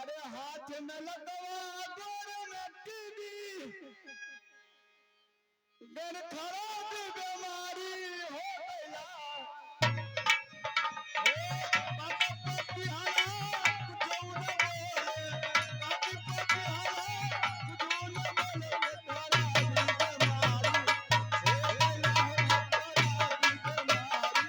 अरे हाथ में लतवा गोर में टीबी गन खराब बीमारी हो गया। हे बाबा पतिहारा कुछो न बोले, बाबी पतिहारा कुछो न बोले, खराब बीमारी हे गैला हो खराब बीमारी।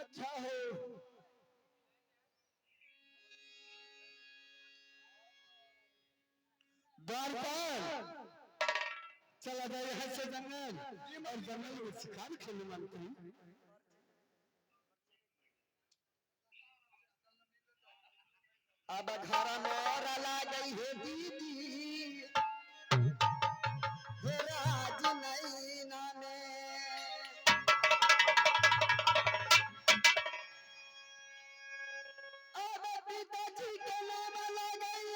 अच्छा हो द्वारपाल चला जाए यहाँ से जंगल और जंगल में शिकार खेलने मानते हैं। अब घर मोर ला गई है दीदी हे राज नैना में। अब पिताजी के नाम ला गई,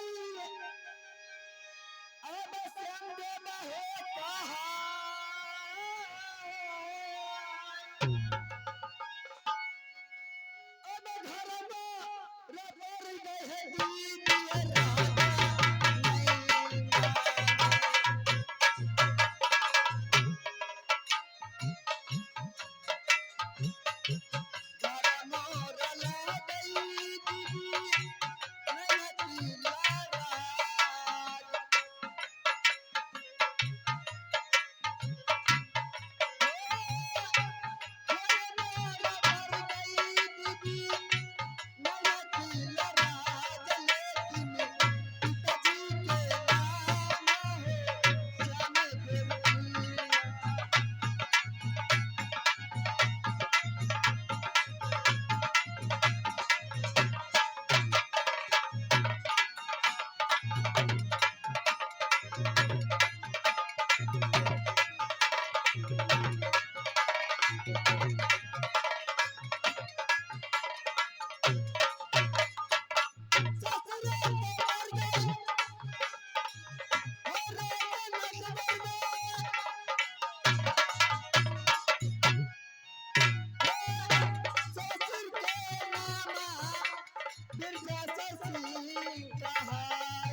अब श्याम देव है कहा। अब घर में रपर गए है दीदी राजा नैना। घर मोर ला गई दीदी नैना पीला राज। घर मोर पर गई दीदी नैना पीला राज, लेकिन पिताजी के नाम है श्याम देव पीला। ससुरे के मर गई हो राजा नटवर में। ससुर के नामा बिरजा सिंह कहाय।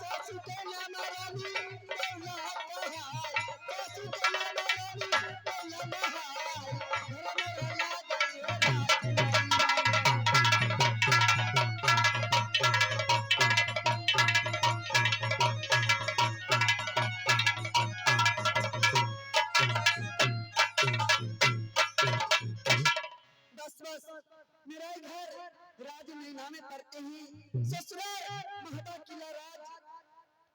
ससुर के नामा रानी दौला कहाय, ससुर के नामा रानी दौला कहाय। घर मोर ला गई हो राज नैना में। बस बस मेरा ही घर राज महीना में पढ़ते ही, ससुराल महता किला राज,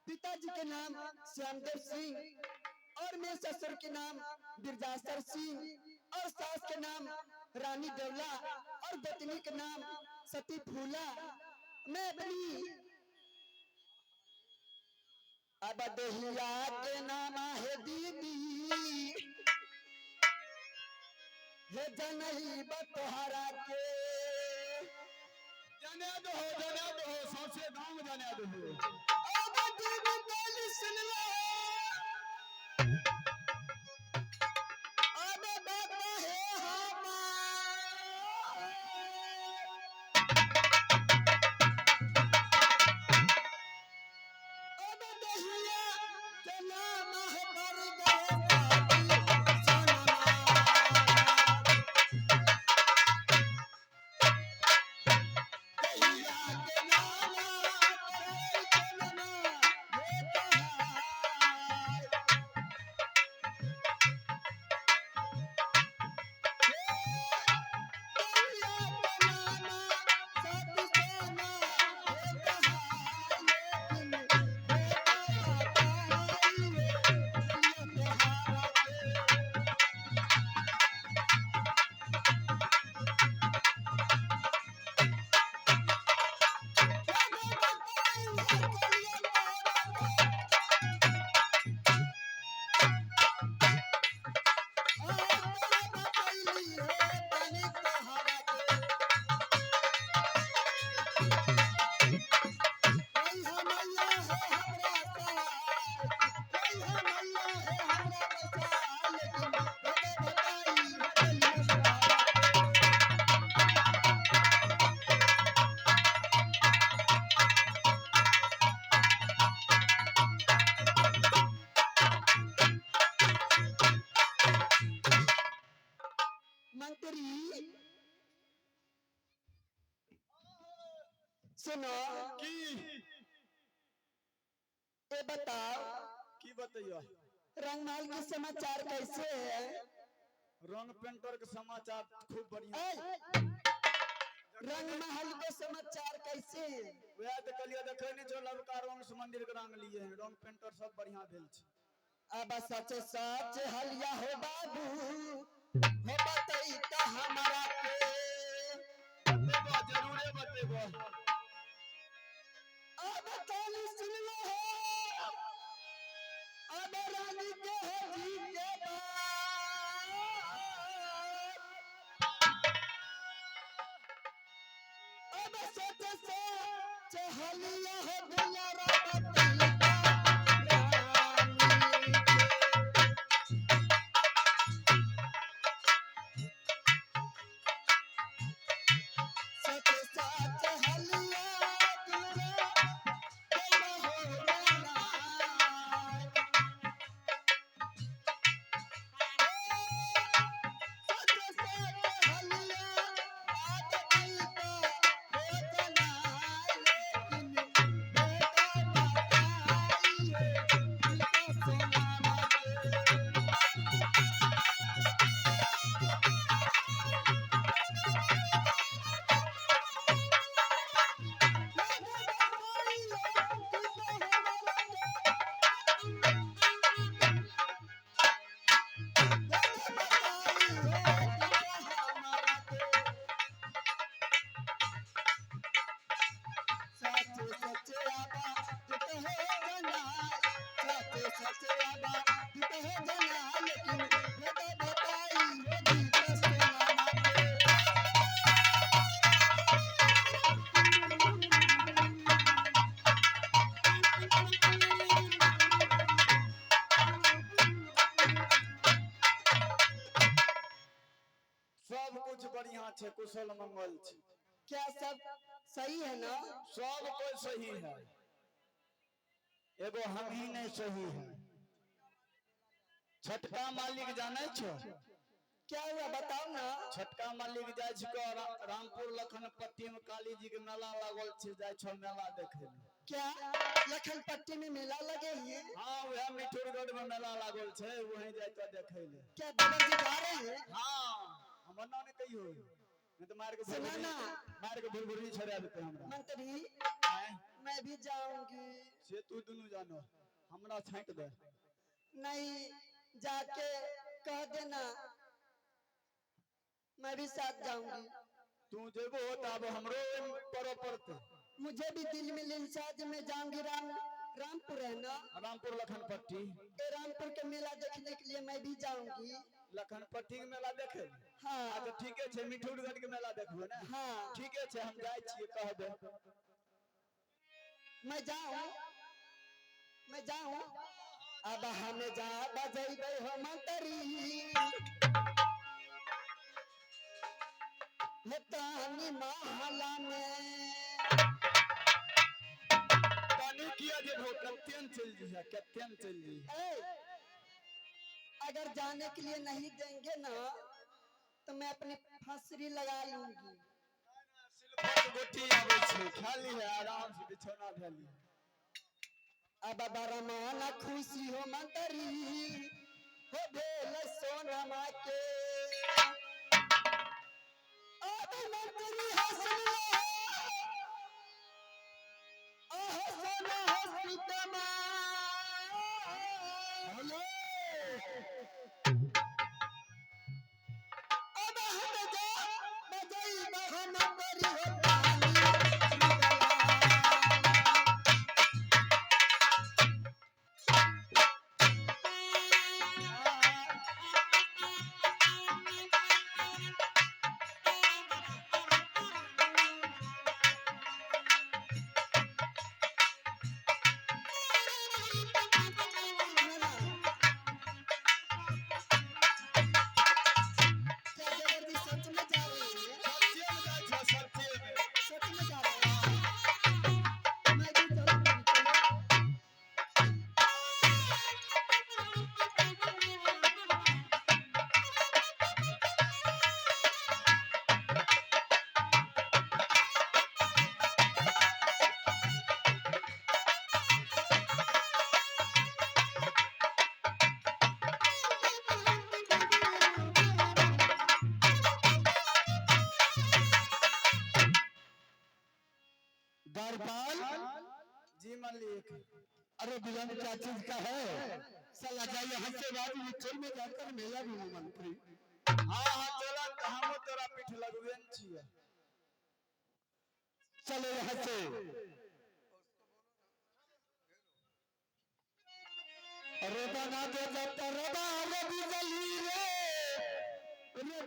पिताजी के नाम श्यामदेव सिंह और मेरे ससुर के नाम बिरजासर सिंह और सास के नाम रानी देवला और पत्नी के नाम सती फूला। मैं अपनी अब दहिया के नाम है दीदी हे जनही बतोहरा के। जाने दो हो, जाने दो हो, सौंसे गांव में जाने दो हो। अब दीदी बोली सुन लो, अब बाबा है हमार। अब दहिया के नाम है पर गए साथी सोनमा। दहिया के नाम पर सोनमा हे कहाय। सुनो। की? ये बताओ। की बतैयो? रंगमहल के समाचार कैसे है? रंग पेंटर के समाचार खूब बढ़िया। ए, रंगमहल के समाचार कैसे है? वएह तऽ कहलियै, देखै नहि छौ, लबका रंग से मंदिर के रंग लिए हैं, रंग पेंटर सब बढ़िया भेल छै। अब सच सच हलिया हो बाबू, हो बतैता हमारा के। बतेबो, जरूरे बतेबो। अब ताली सुन लो हो, अब रानी के हो जी के बात। अब सच सच हलिया हो दुलारा बतैता रानी के। सच सच हलिया दुलारा हो जाना। सच सच हलिया आदमी का हो जाना, लेकिन बेटा बताई है पिता सोनामा के। लेकिन सब कुछ बढ़िया छै, कुशल मंगल छै। क्या सब सही है ना? सब कोई सही है, एगो हम ही नहीं सही है। छोटका मालिक जानै छो? क्या हुआ, बताओ ना। छोटका मालिक जाइ छिको रामपुर लखनपट्टी में काली जी के मेला लागल छै, जाइ छो मेला देखे ले। क्या लखनपट्टी में मेला लगे हैं? हाँ, वह मिठुरगढ़ में मेला लागल छै, वहीं जाइ तो देखे ले। क्या देवर जी जा रहे हैं? हाँ, हमर नाम नहीं कहियो, नहीं तो मार के सुना ना। मार के भुरभुरी छोड़ा देते हमरा। मंत्री। आँय? मैं भी जाऊंगी। से तू दुनू जानो, हमरा छाँट दे। नहीं, जाके कह देना, मैं भी साथ जाऊंगी। तू जेबो तो अब हमरो परो पड़ते। मुझे भी दिल में लिलसा में जाऊंगी। रामपुर है ना? रामपुर लखनपट्टी। ये रामपुर के मेला देखने के लिए मैं भी जाऊंगी। लखनपट्टी के मेला देखे? हाँ। अच्छा, ठीके छै, मिठुरगढ़ के मेला देखबो ने? हाँ। ठीके छै, हम जाइ छियै, कहबै। मैं जाऊं, मैं जाऊं। अब हम जा बजैबै हो मंतरी हे तानी महला में। तनी किया जेबहो, कतेन चलि जइहे, कतेन चलि जइहे। ए, अगर जाने के लिए नहीं देंगे ना तो मैं अपनी फांसरी लगा लूंगी। सिल्वर गोटी आबै छै, खा लीहे, आराम से बिछौना धए लीहे। अब बरमाना खुशी हो मंतरी हो भेल सोनमा के। अब मंतरी हंसलो, आह सोना हंसतमा। हेलो। अब हम जा बजई बहन मंतरी हो पानी रुदला। द्वारपाल। जी मालिक। अरे विलम्ब क्या चीज का है? चला जाए यहाँ से, बाद विठल में जाकर मेला घूमो मंत्री। हाँ हाँ, चल, हमो तोरा पीठ लगबे ने छियै। चलो यहाँ से। अरे बना दे जाता रबा रबी जली रे रे जोर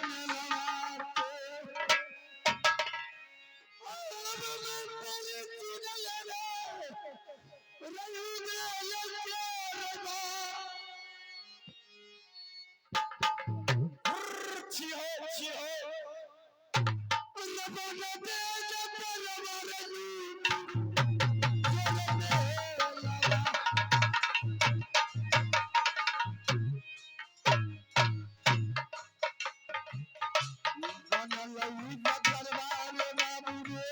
मेला के। अरे मंत्री चुनल रे रही दे के रबा। छिहो छिहो। रबा न दे जाता रबा रही जोर मेला। बनलई दरबार बाबू रे,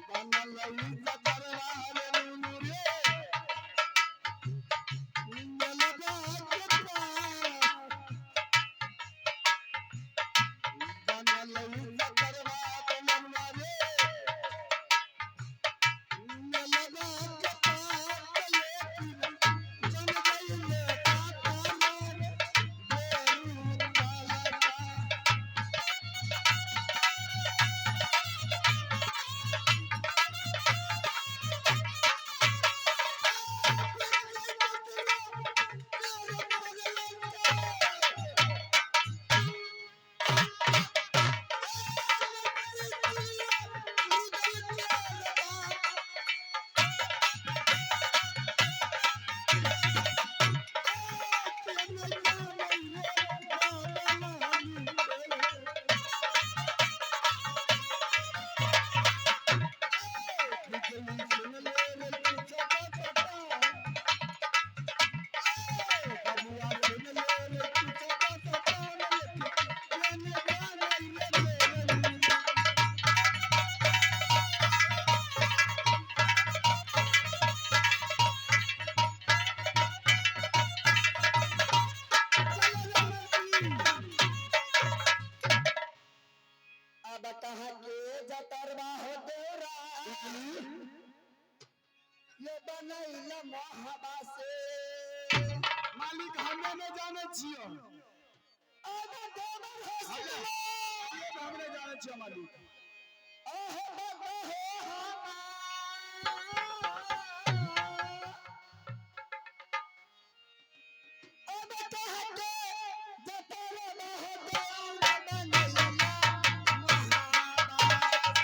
बनलई दरबार नुनू रे, मेलबा के पार। बनलई दरबार नुनू रे, मेलबा के पार। लेकिन जन गइले काका रे बेरू काला। अब कहा के जतरवा हो देवरा, ये बनैला मोहबा से। मालिक, हमे नहि जानै छियो। अब देवर हो सुनलो। ये हम नहि जानै छियो मालिक। ओहो बगो हो हमा। अब कहा के जतरवा हो देवरा, बनैला मोहबा से।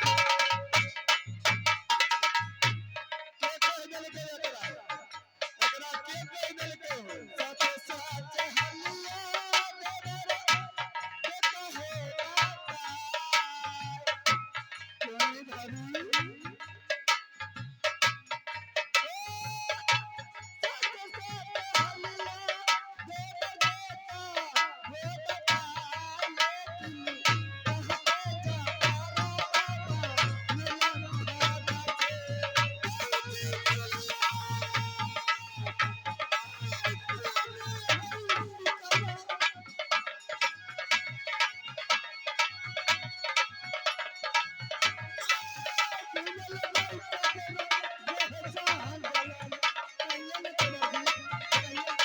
के कहि देलकै एकरा? एकरा के कहि देलकै हो? सच सच हलिया देवर देखो हो बाबा। कोई भाभी। सच सच हलिया देवर देखो हो बाबा, लेकिन कहते जा बाबा मिलन बाबा से।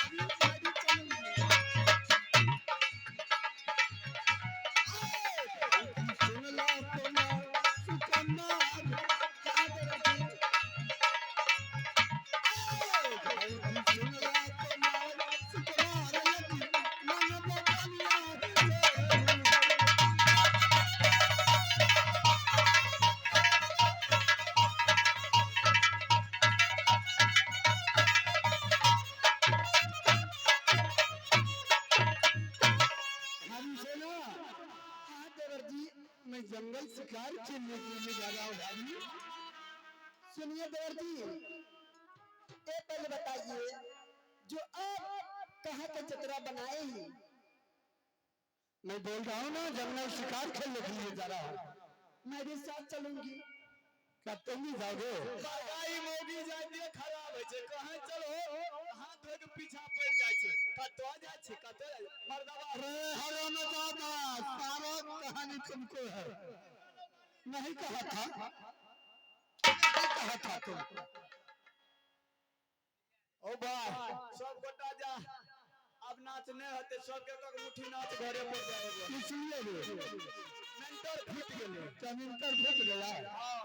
भाभी से ना। हाँ देवर जी। मैं जंगल शिकार खेलने के लिए जा रहा हूँ भाभी। सुनिए देवर जी, ये पहले बताइए जो आप कहाँ के चतरा बनाए हैं? मैं बोल रहा हूँ ना, जंगल शिकार खेलने के लिए जा रहा हूँ। मैं भी साथ चलूंगी। क्या तुम भी जाओगे? बगाई मौगी जाइते खराब होइ छै। कहाँ चलो, हाथ धोइ के पीछा पड़ि जाइ छै। कतऽ जाइ छै, कतऽ जाइ छै? मर्दबा। अरे हराम दादा, सारा कहानी तुमको है। नहीं कहा था, नहीं कहा था तुम। ओ भाई सब गोटा जा, अब नाच नहीं होते, सबके एक मुट्ठी नाच घरे पर जाएगा। इसलिए रे मेंटर फूट गेले। चमिंटर फूट गया। हाँ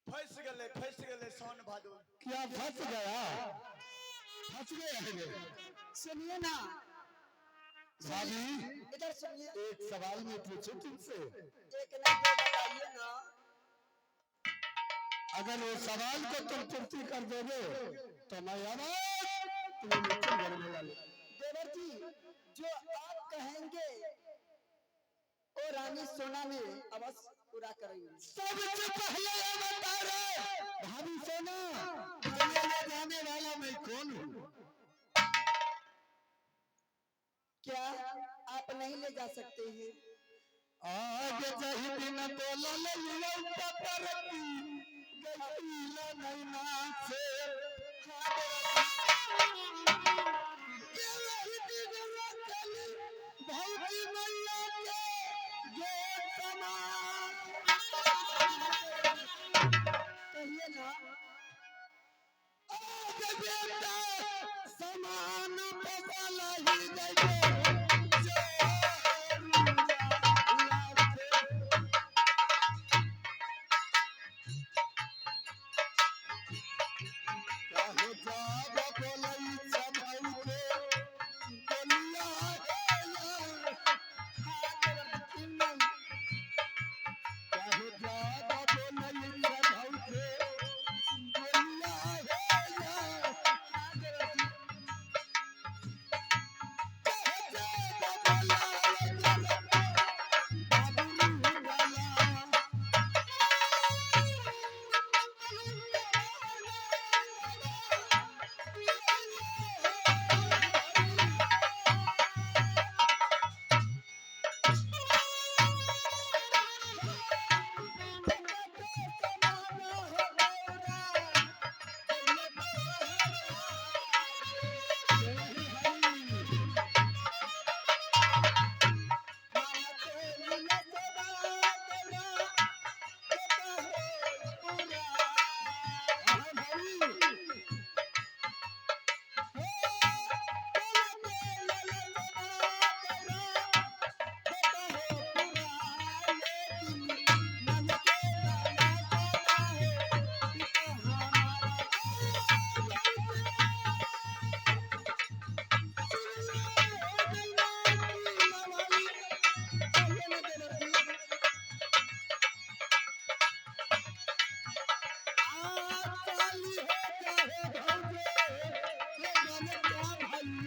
फंस गेले, फंस गेले सोन भादो। क्या फंस गया? फंस गया है रे। सुनिए ना भाभी इधर सुनिए। एक सवाल मैं पूछूं तुमसे? एक ना दो बताइए ना। अगर वो सवाल को तुम पूर्ति कर दोगे तो मैं आवाज तुम्हें नीचे घर में ला लूं। देवर जी जो आप कहेंगे वो रानी सोना में अवश्य पूरा करेंगे। सबसे पहले ये बता रहे भाभी सोना, तुम्हें ले जाने वाला मैं कौन हूँ? क्या आप नहीं ले जा सकते हैं? आगे जही दिन बोला ले लियो पपरती गईला नैना से। के वही दिन रखली भौजी मैया के गेट समान। कहिए ना। आगे बेटा समान फसल ही गए जो काहे जाब बोलई सभई के बोलिया हे यार। हाँ देवर जी क्यों नहीं? काहे जाब बोलई सभई के बोलिया हे यार। हाँ देवर जी। काहे जाब बोलई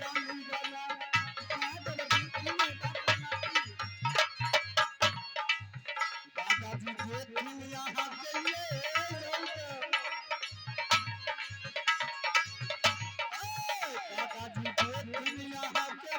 बाबू वाला। दादाजी देखी यहाँ के लिए दादाजी देखी यहाँ के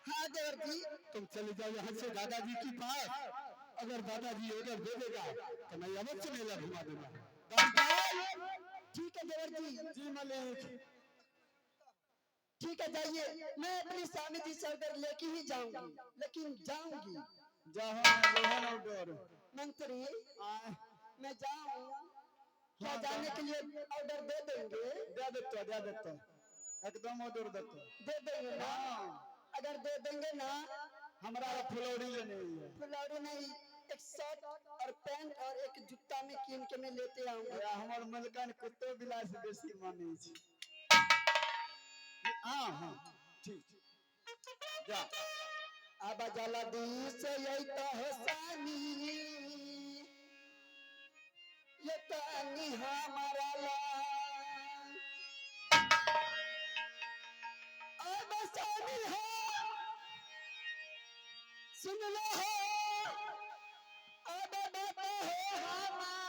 हाँ देवर जी। तुम चले जाओ यहाँ से दादाजी के पास, अगर दादाजी ऑर्डर दे देगा तो मैं अवश्य मेला घुमा दूंगा। ठीक है देवर जी। जी मलिक। ठीक है जाइए, मैं अपनी स्वामी जी से ऑर्डर लेके ही जाऊंगी, लेकिन जाऊंगी। जाहो लोहन ऑर्डर। मंत्री आए मैं जाऊं क्या? हाँ, जाने के लिए ऑर्डर दे देंगे? दे देते, दे देते, एकदम ऑर्डर देते। दे देंगे ना? हाँ। अगर दे देंगे ना। हमरा फुलौरी लेने है। फुलौरी नहीं, एक शर्ट और पैंट और एक जूता में कीन के मैं लेते आऊंगा। या हमर मलकान कुत्तो बिलाइ से बेसी मानै छै। हाँ हाँ ठीक, जा। अब जल्दी से यही तो हो सानी, ये तानी हमारा ला। अब सानी हो, सुन लो हो, अब बात हो हमार।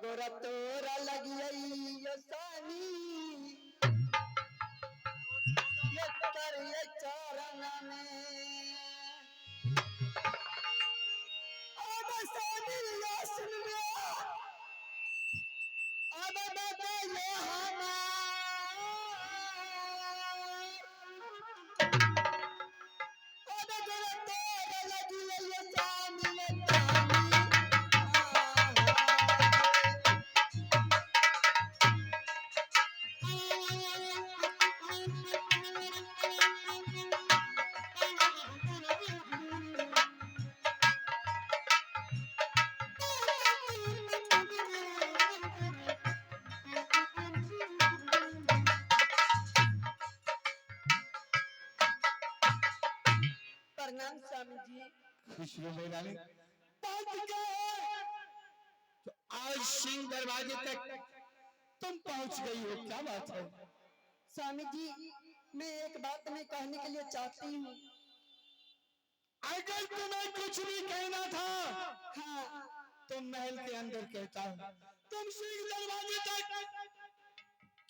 गोरा तोरा लगियो सानी ये करिए चरण में। अब सानी या सुन लिया, अब बताइए हमार, अब गोरा तोरा लगियो सानी ये तानी। प्रणाम स्वामी जी। खुश रहो मेरी रानी। बात क्या है तो आज सिंह दरवाजे तक तुम पहुंच गई हो, क्या बात है? स्वामी जी मैं एक बात में कहने के लिए चाहती हूँ। अगर तुम्हें कुछ भी कहना था हाँ तो महल के अंदर कहता हूँ, तुम सिंह दरवाजे तक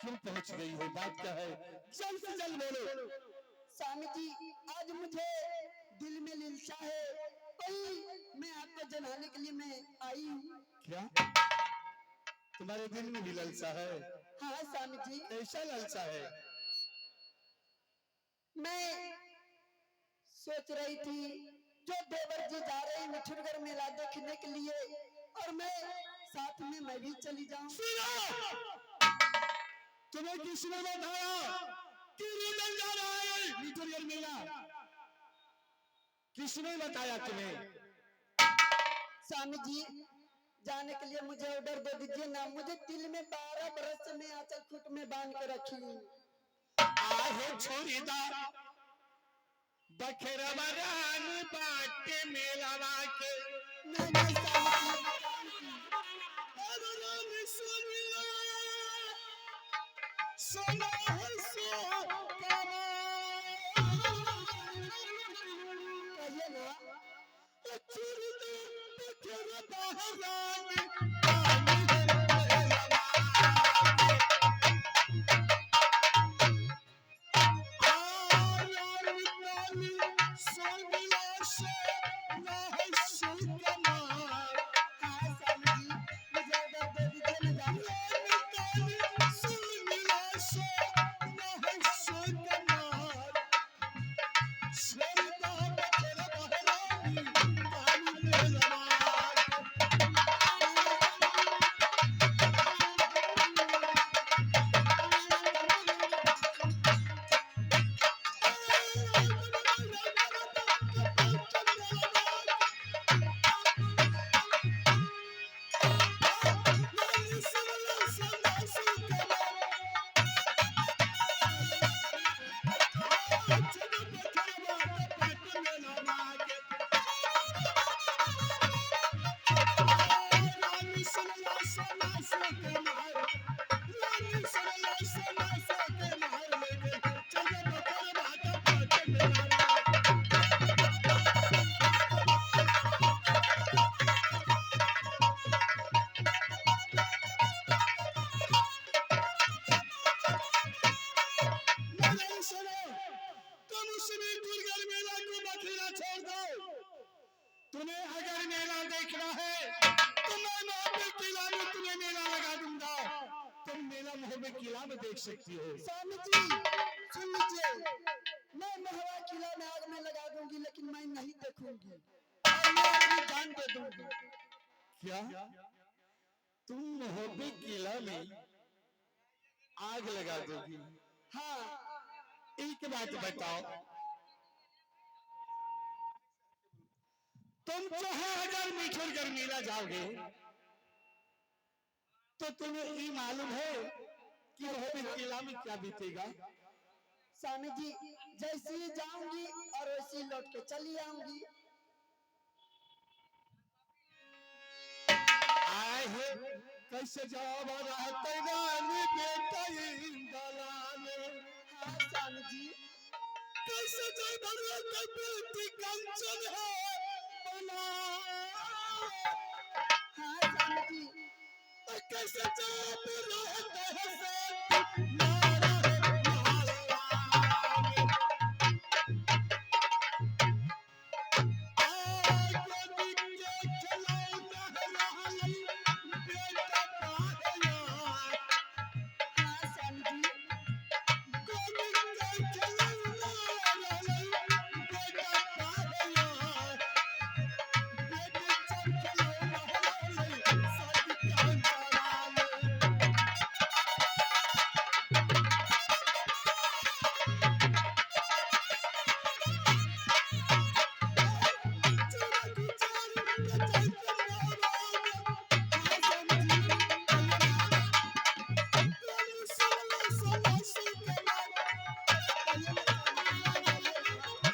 क्यों पहुंच गई हो? बात क्या है, जल्द से जल्द बोलो। स्वामी जी आज मुझे दिल में लिलसा है, वही मैं आपको जनाने के लिए मैं आई हूँ। क्या तुम्हारे दिल में भी ललसा है? हाँ स्वामी जी। कैसा ललसा है? मैं सोच रही थी जो देवर जी जा रहे हैं मिठुरगढ़ मेला देखने के लिए, और मैं साथ में मैं भी चली जाऊं। सुनो, तुम्हें किसने बताया कि रुदल जा रहा है मिठुरगढ़ मेला? किसने बताया तुम्हें? स्वामी जी जाने के लिए मुझे ऑर्डर दे दीजिए ना, मुझे दिल में 12 बरस से मैं आंचल खूट में बांध के रखी हूँ। आहे छोरीदा बखेरवा रानी बाटे मेलावा के। नहीं नहीं स्वामी जी, अरे रानी सुनिया, सुना है सो कहिए ना। छोरीदा बखेरवा रानी बाटे मेलावा के। हाँ स्वामी जी मुझे ऑर्डर दे दीजिए ना जाने। तुम उसमें दुर्गल मेला को बखेड़ा छोड़ दो। तुम्हें अगर मेला देखना है तो मैं मोहब्बत किला में तुम्हें मेला लगा दूंगा। तुम मेला मोहब्बत किला में देख सकती हो। स्वामी जी सुन लीजिए, मैं महुआ किला में आग में लगा दूंगी, लेकिन मैं नहीं देखूंगी और मैं अपनी जान दे दूंगी। क्या तुम मोहब्बत किला में आग लगा दोगी? हाँ। एक बात बताओ, तुम चाहे अगर मिठुरगढ़ मेला जाओगे तो तुम्हें ये मालूम है कि मोहब्बत किला में क्या बीतेगा? स्वामी जी जैसी ही जाऊंगी और वैसी ही लौट के चली आऊंगी। आए है कैसे जवाब रहते रानी बेटा दलाल। हाँ स्वामी जी कैसे जवाब रहते बेटी कंचन है बना। हाँ स्वामी जी कैसे चुप रहते हैं सब नारा है हाँ स्वामी जी। हाँ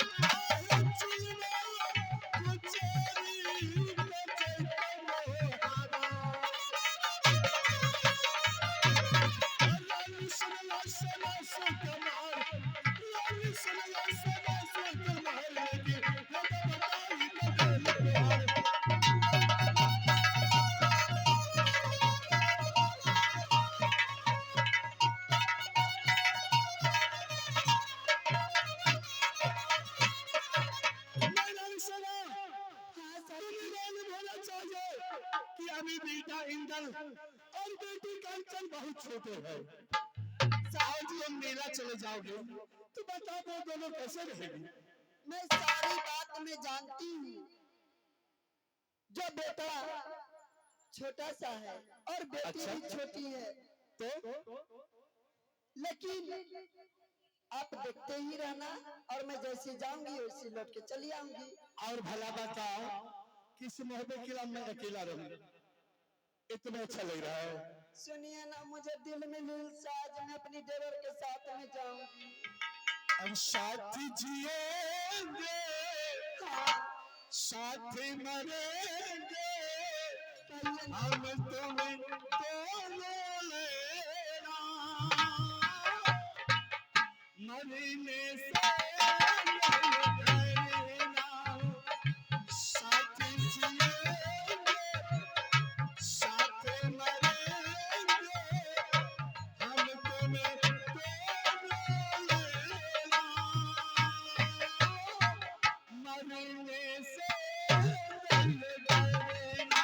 स्वामी जी, बोलिए ना। हाँ स्वामी जी। कि अभी बेटा इंदल और बेटी कंचन बहुत छोटे हैं। साहब जी, हम मेला चले जाओगे तो बताओ वो दोनों कैसे रहेंगे? मैं सारी बात में जानती हूँ। जो बेटा छोटा सा है और बेटी अच्छा। भी छोटी है, तो लेकिन आप देखते ही रहना और मैं जैसे जाऊंगी वैसे लौट के चली आऊंगी। और भला बताओ कि इस मोहब्बत किला में अकेला रहूं इतना अच्छा लग रहा है? सुनिए ना, मुझे दिल में लिलसा, आज मैं अपनी देवर के साथ में जाऊंगी। अब साथ जिएंगे, हाँ, साथ मरेंगे, कहिए ना। हम तुम्हें दोनों लेना, मरने से नहीं डरना। साथ जिएंगे, साथ मरेंगे, हम तुम्हें दोनों लेना, मरने से नहीं डरना।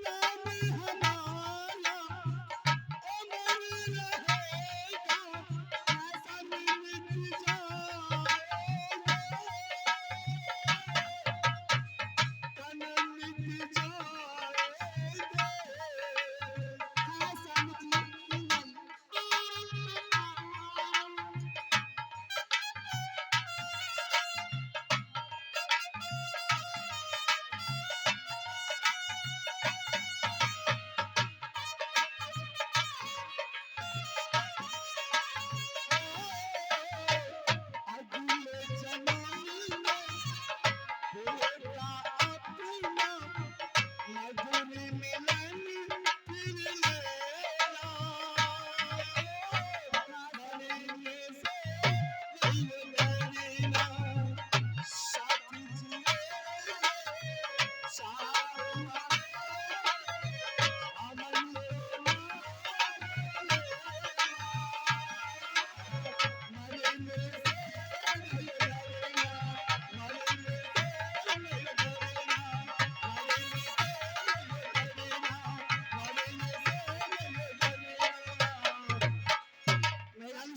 नाम हमारा अमर रहेगा, सब मिट जाएगा, तन मिट जाएगा। हाँ स्वामी जी, क्यों नहीं? अगले जन्म में होगा अपना मधुर मिलन फिर लेना, मरने से नहीं डरना। साथ जिएंगे, साथ मरेंगे, अमन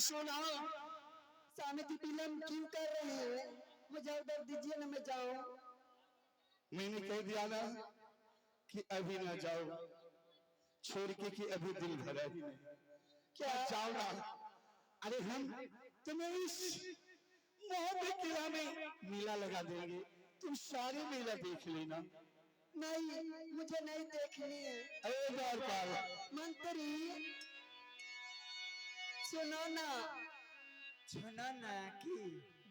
सोना। स्वामी जी विलम्ब क्यों कर रहे हैं? मुझे उधर दीजिए ना, मैं जाऊं। मैंने कह दिया ना कि अभी ना जाओ, छोड़ के कि अभी दिल भरा ही नहीं। क्या? जाओ ना, अरे हम तुम्हें इस मोहब्बत किला में मेला लगा देंगे, तुम सारे मेला देख लेना। नहीं, मुझे नहीं देखनी है। अरे द्वारपाल। मंत्री सुनो ना। सुनो ना की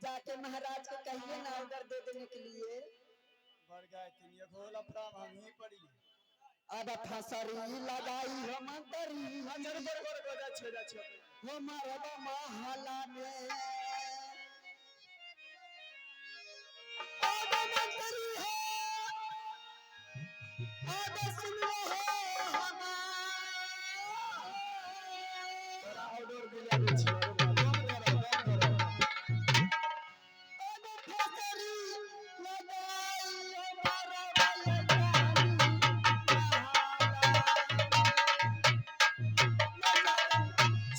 जाके महाराज को कहिए ना ऑर्डर दे देने के लिए। बढ़ गए तीन एगो लफड़ा में हम ही पड़ी। अब फसरी लगाई हम तरी। अच्छा रुको रुको रुको, जा छे जा छे। हो मरबा महला में। अब मंतरी है, अब सुन लो हमार। तोरा ऑर्डर दिला दे छी, दम धरो दम धरो। अब फसरी लगाई हमारा बलदानी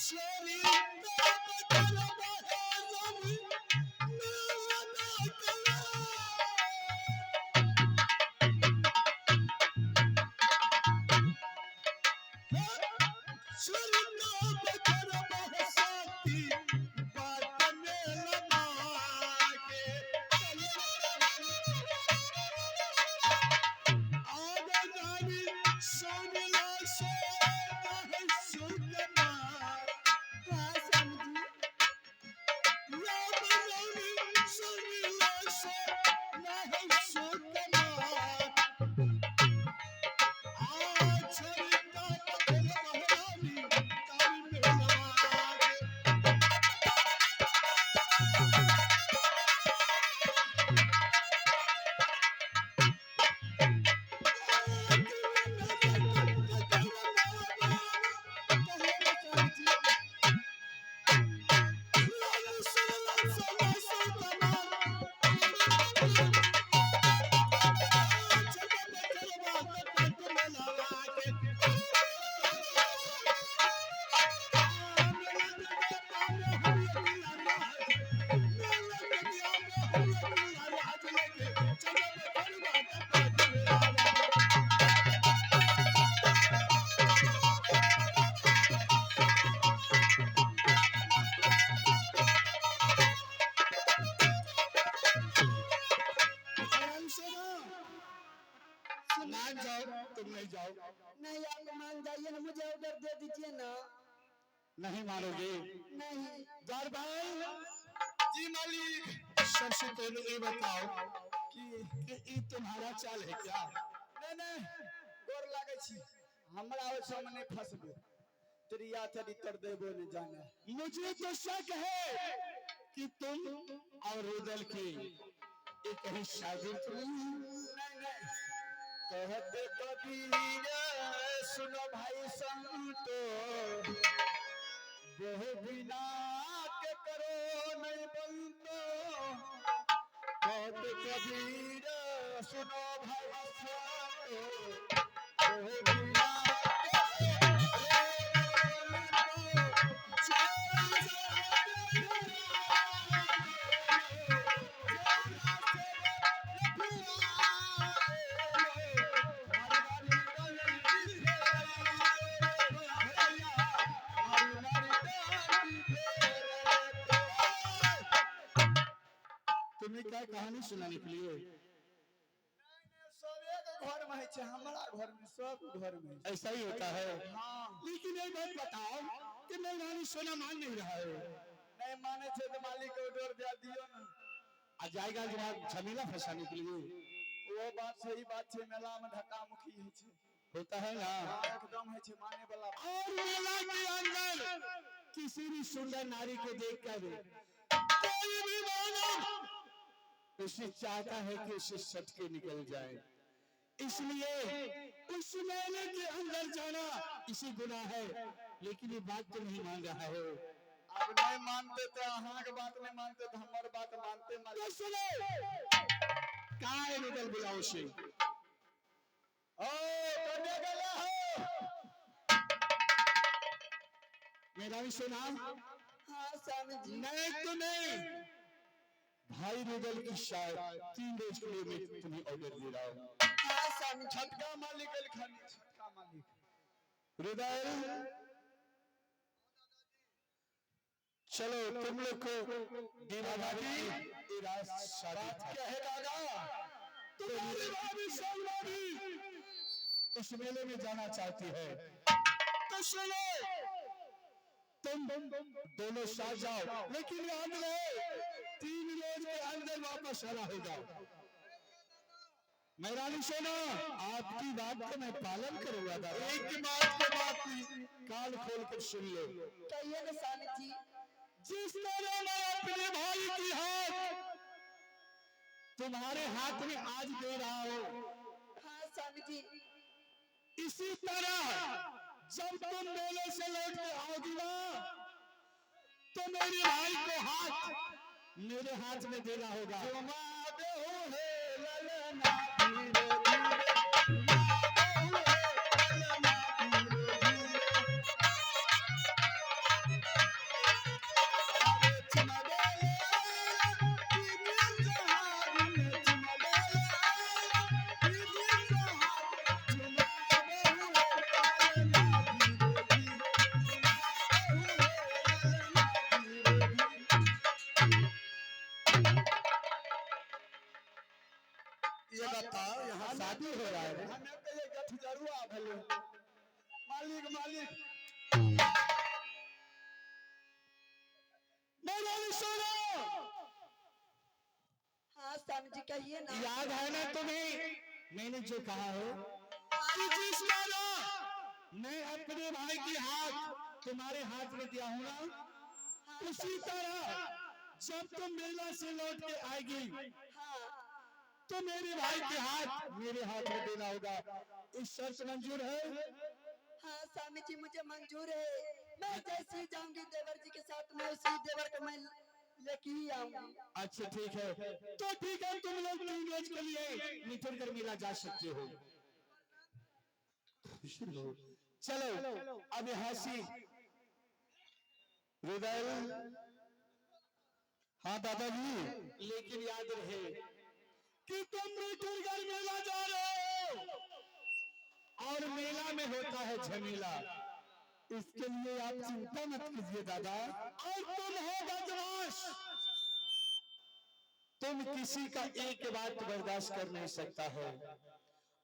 शरीर का बदल बहे मेला देखला। शरीर का बदल बहे साथी बात मेला माके। आगे जानी सुनला से कहे सुकमार। हाँ स्वामी जी। कहिए ना स्वामी जी। मान जाओ, तुम नहीं जाओ। नहीं, आप मान जाइए ना, मुझे ऑर्डर दे दीजिए ना। नहीं मानोगे? नहीं। जार भाई। जी मालिक। सबसे पहले ये बताओ की? कि ये तुम्हारा चाल है क्या? नहीं नहीं, गोर लागै छी, हमरा ओइ सब में नहीं फंसबे, त्रिया चरित्र देबो नहीं जाने। मुझे तो शक है कि तुम और रुदल की ये कहीं शादी तो नहीं है? नहीं नहीं, कहते कबीर सुनो भाई संतो, बहु बिना के करो नहीं बनतो। कहते कबीर सुनो भाई संतो, बहु बिना के करो नहीं बनतो। तुम्हें क्या कहानी सुनाने के लिए? घर में छै, हमरा घर में सब घर में ऐसा ही होता है। हाँ। लेकिन एक बात बताओ कि मैं रानी सोना मान नहीं रहा है। नहीं माने छै तऽ मालिक के ऑर्डर दे दियौ ने। आ जाएगा जरा झमेला फंसाने के लिए। ओ बात सही बात छै, मेला में धक्का मुक्की होइ छै। होता है ना? हाँ, एकदम होइ छै माने वाला। और मेला के अंदर किसी भी सुंदर नारी को देखकर कोई भी मानव उसे चाहता है कि उसे सटके निकल जाए, इसलिए उस मेले के अंदर जाना इसी गुनाह है, लेकिन ये बात तो नहीं मान रहा है। आब नहीं मानते तऽ अहाँके बात नहीं मानते तऽ हमर बात मानते तो मालिक। सुनो, काय निकल बुलाओ उसे। ओ कने गेला हो? मेरा भी सुना। हाँ स्वामी जी। मैं तुम्हें भाई रुदल की शायद 3 रोज के लिए मैं तुम्हें ऑर्डर दे रहा हूँ। हाँ स्वामी जी। छोटका मालिक एलखन, छोटका मालिक। रुदल, चलो तुम लोग को दीवा भाभी ये रात शादी बात क्या है दादा? तुम्हारी भाभी सोना भी इस मेले में जाना चाहती है, तो सुनो, तुम दोनों साथ जाओ, लेकिन याद रहे 3 रोज के अंदर वापस आना होगा। मैरानी सोना, आपकी बात का मैं पालन करूंगा दादा। एक बात को बात कान खोल कर सुन लो। कहिए ना स्वामी जी। जिस तरह मैं अपने भाई की हाथ तुम्हारे हाथ में आज दे रहा हूँ, हाँ स्वामी जी, इसी तरह जब तुम मेले से लौट के आओगी ना, तो मेरे भाई को हाथ मेरे हाथ में देना होगा। ये बताओ, यहाँ शादी हो रहा है। हमें कहिए गठजरुआ भेलै। मालिक मालिक। मेरा सुनो। हाँ स्वामी जी, कहिए ना। याद है ना तुम्हें मैंने जो कहा हो कि जिस तरह मैं अपने भाई की हाथ तुम्हारे हाथ में दिया हूं ना, उसी तरह जब तुम मेला से लौट के आएगी, हाँ, तो मेरे भाई के हाथ मेरे हाथ में देना होगा। इस शर्त मंजूर है? हाँ स्वामी जी, मुझे मंजूर है। मैं जैसे ही जाऊंगी देवर जी के साथ, मैं उसी देवर को मैं लेके ही आऊंगी। अच्छा ठीक है, तो ठीक है, तुम लोग 3 रोज के लिए निठुरगढ़ मेला जा सकते हो। चलो अब यहाँ से रुदल। हाँ दादाजी। लेकिन याद रहे कि तुम निठुरगढ़ मेला जा रहे हो और मेला में होता है झमेला, इसके लिए आप चिंता मत कीजिए दादा। और तुम हो बदमाश, तुम किसी का एक बात बर्दाश्त कर नहीं सकता है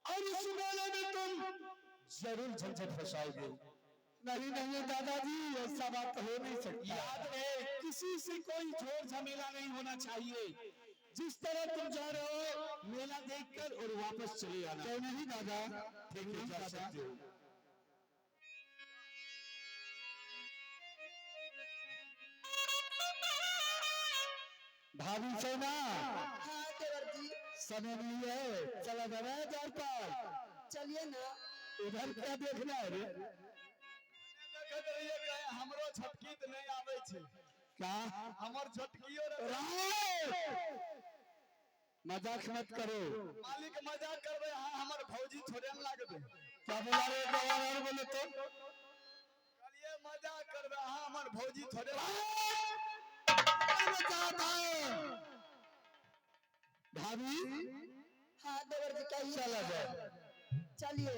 और इस मेले में तुम जरूर झंझट फंसाओगे। नहीं नहीं दादाजी, ऐसा बात हो नहीं सकता। याद रहे, किसी से कोई झोर झमेला नहीं होना चाहिए। जिस तरह तुम जा रहे हो मेला देखकर और वापस चले आना। क्यों नहीं दादा? ठीक है, जा सकते हो। भाभी सोना। हाँ देवर जी। समय नहीं है, चला जाना है द्वार पर। चलिए ना। उधर क्या देखना है रे? देखैत रहिए, कहे हमरो छोटकी तऽ नहि आबै छै। क्या? हमर छोटकियो रहे। मजाक मत करो। मालिक, मजाक करबै अहाँ, हमर भौजी थोड़े ने लागबै। क्या बोला रे? एक बार और बोले तो। कहलिए मजाक करबै अहाँ, हमर भौजी थोड़े। भाभी। हाँ देवर जी, कहिए। चला जाए। चलिए।